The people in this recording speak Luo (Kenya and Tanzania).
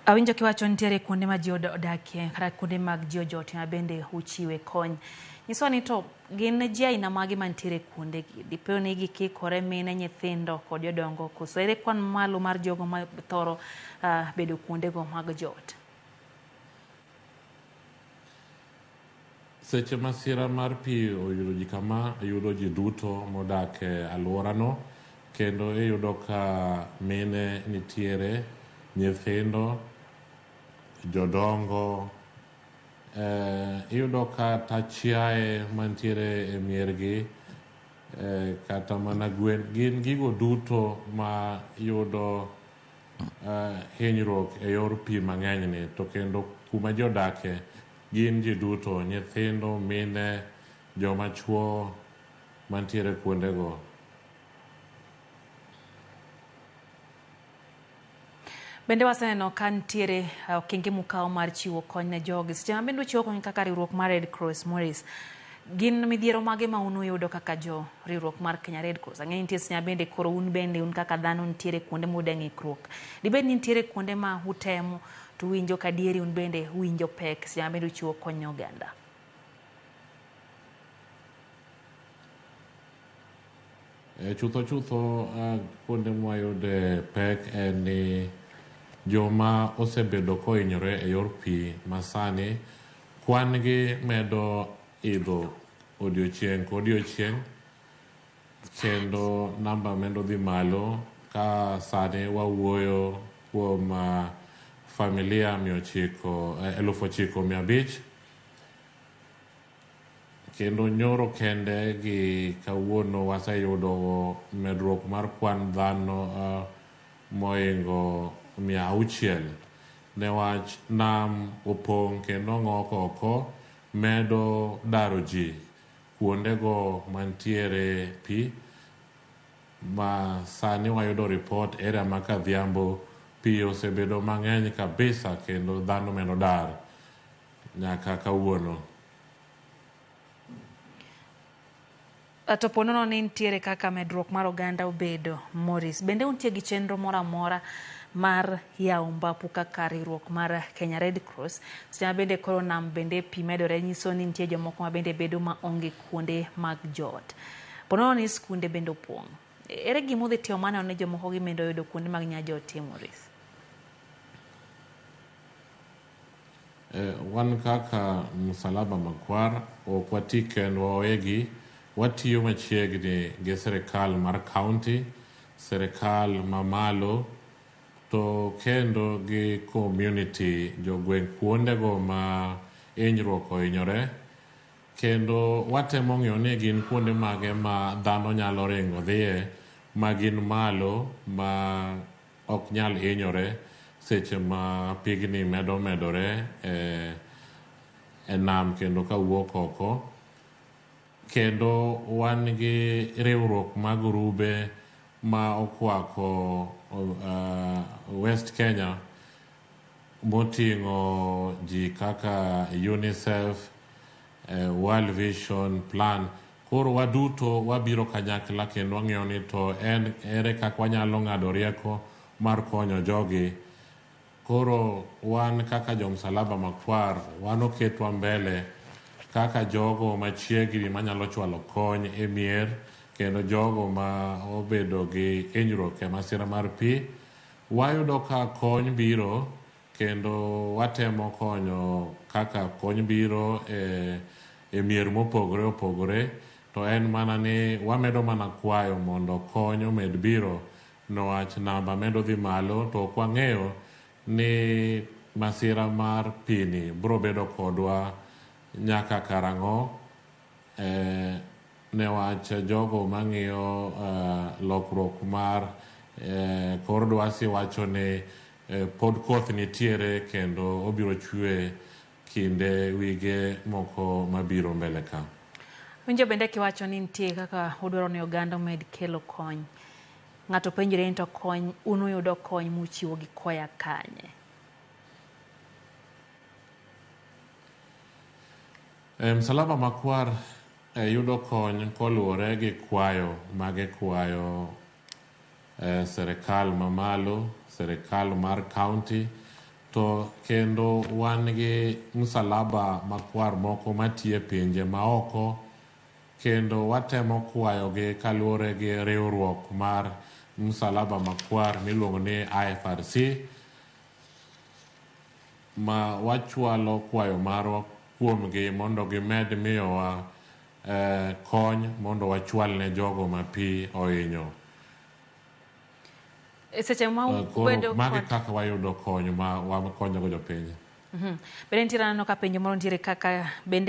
Awinjo kiwacho nitiere kuonde ma ji odakie kata kuonde mag ji ojotie ma bende uchiwe kony. Nyiswa ni to gin ji aina mage mantiere kuondegi? Dipo ni gikikore mine, nyithindo kod jodongo koso ere kwan malo mar jogo ma thoro bedo kuondego mag joot? Seche masira mar pi oyudo ji kama, yudo ji duto modak e alworano, kendo iyudo ka mine nitiere, nyithindo, jodongo, iyudo kata chiaye mantiere e miergi, kata mana gwen, gin gigo duto ma yudo hinyruok e yor pi mang'eny ni. To kendo kuma ji odake gin ji duto, nyithindo, mine, joma chuo mantiere kuondego. Bende waseneno ka nitiere okenge mukawo mar chiwo kony ne jogi. Seche ma bende uchiwo kony kaka riwruok mar Red Cross, Maurice, gin midhiero mage ma un uyudo kaka jo riwruok mar Kenya Red Cross? Ang'e ni nitie seche ma bende koro un bende un kaka dhano nitiere kuonde muyude ng'ikruok. Dibed ni nitiere kuonde ma utemo to uwinjo ka adieri un bende uwinjo pek seche ma bende uchiwo kony ne oganda? Chutho chutho kuonde mwayude pek en ni joma osebedo kohinyore e yor pi masani kwan gi medo idho odiochieng' kodiochieng' kendo namba medo dhi malo ka sani wawuoyo kuom familia 905,000 kendo nyoro kende gi kawuono waseyudo medruok mar kwan dhano mohingo 600 newach nam opong' kendo ng'ok oko medo daro ji kuondego mantiere pi ma sani wayudo ripot area ma Kadhiambo pi osebedo mang'eny kabisa kendo dhano medo dar nyaka kawuono. To po nono ni nitiere kaka medruok mar oganda obedo, Maurice, bende untie gi chenro moro amora mar yawo mbapu kaka riwruok mar Kenya Red Cross? Seche ma bende koro nam bende pi medore nyiso ni nitie jomoko ma bende bedo maonge kuonde mag joot. Po nono ni skunde bende opong'. Ere gima udhi timo maneno ni jomoko gi bende oyudo kuonde mag nya joot Maurice? Wan kaka Msalaba Makwar ok wati kendwa wawegi, watiyo machiegni gi sirikal mar county, sirikal mamalo to kendo gi community jogweng' kuondego ma hinyruok ohinyore kendo watemo ng'iyo ni gin kuonde mage ma dhano nyalo ringo dhiye ma gin malo ma ok nyal hinyore seche ma pigni medo medore e nam kendo kawuok oko. Kendo wan gi riwruok mag grube ma okwako West Kenya moting'o ji kaka UNICEF, World Vision Plan. Koro waduto wabiro kanyakla kendo wang'iyo ni to en ere kaka wanyalo ng'ado rieko mar konyo jogi. Koro wan kaka jo Msalaba Makwar, wan oketwa mbele kaka jogo machiegni manyalo chwalo kony e mier kendo jogo ma obedo gi hinyruok e masira mar pi. Wayudo ka kony biro kendo watemo konyo kaka kony biro e mier mopogore opogore to en mana ni wamedo mana kwayo mondo kony omed biro newach namba medo dhi malo to ok wang'eyo ni masira mar pi ni biro bedo kodwa nyaka karang'o newach jogo mang'iyo lokruok mar kor lwasi wacho ni pod koth nitiere kendo obiro chwe kinde wige moko mabiro mbele ka. Winjo bende kiwacho ni nitie kaka udwaro ni oganda omed kelo kony. Ng'ato penjore ni to kony, un uyudo kony muchiwo gi koya kanye? Msalaba Makwar yudo kony koluwore gi kwayo magikwayo sirikal mamalo, sirikal mar county, to To kendo wan gi msalaba makwar moko matiyo e pinje maoko, kendo watemo kwayogi kaluwore gi riwruok mar msalaba makwar miluongo ni IFRC, ma wachwalo kwayo marwa kuomgi mondo gimed miyowa kony mondo wachwal ne jogo ma pi ohinyo. E seche ma Koro ubedo magi kod kaka wayudo kony ma wakonyogo jopiny. Bende nitiere, aneno ka penjo moro nitiere kaka bende